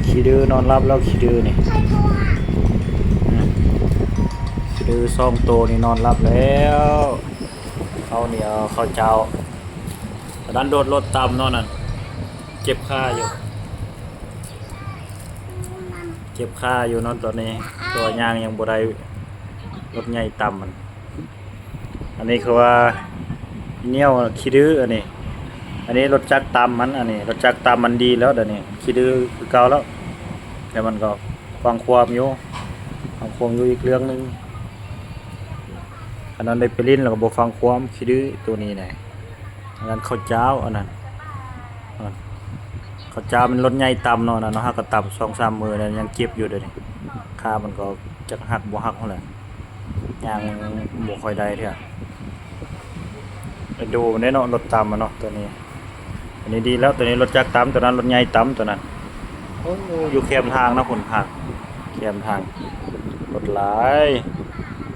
ຂີ້ດື້ນອນຫຼັບແລ້ວ ຂີ້ດື້ນີ້ ອືມ ຂີ້ດື້ສອງໂຕນີ້ນອນຫຼັບແລ້ວ. ເຂົ້າໜຽວ ເຂົ້າເຈົ້າ ຕອນນັ້ນໂດດລົດຕຳເນາະ ນັ້ນ ເຈັບຂາຢູ່ ເຈັບຂາຢູ່ເນາະຕອນນີ້ ແຕ່ວ່າຍ່າງຍັງບໍ່ໄດ້ ລົດໃຫຍ່ຕຳມັນ. ອັນນີ້ຄືວ່າໜຽວຂີ້ດື້ ອັນນີ້ ອັນນີ້ລົດຈັກຕຳມັນ ອັນນີ້ລົດຈັກຕຳມັນດີແລ້ວ ດຽວນີ້ຂີ້ດື້ຄືເກົ່າແລ້ວ ແຕ່ມັນກໍຟັງຄວາມຢູ່ ຟັງຄວາມຢູ່ອີກເລື່ອງໜຶ່ງ. ອັນນັ້ນໄດ້ໄປຫຼິ້ນແລ້ວກໍບໍ່ຟັງຄວາມ ຂີ້ດື້ໂຕນີ້ນະ. ອັນນັ້ນເຂົ້າຈ້າວ ອັນນັ້ນ ເຂົ້າຈ້າວມັນລົດໃຫຍ່ຕຳເນາະ ອັນນັ້ນເນາະ ຫາກະຕຳສອງສາມມື້ແລ້ວຍັງເຈັບຢູ່ ດຽວນີ້ຂາມັນກໍຈັກຫັກບໍ່ຫັກຫັ້ນແຫຼະ ຍ່າງບໍ່ຄ່ອຍໄດ້ເທື່ອ. ເອັນດູມັນເດ້ເນາະ ລົດຕຳມັນເນາະ ໂຕນີ້ ໂຕນີ້ດີແລ້ວ ໂຕນີ້ລົດຈັກຕຳ ໂຕນັ້ນລົດໃຫຍ່ຕຳ ໂຕນັ້ນ. ໂອ້ ຢູ່ແຄມທາງເນາະ ພຸ້ນຫາກ ແຄມທາງ ລົດຫຼາຍ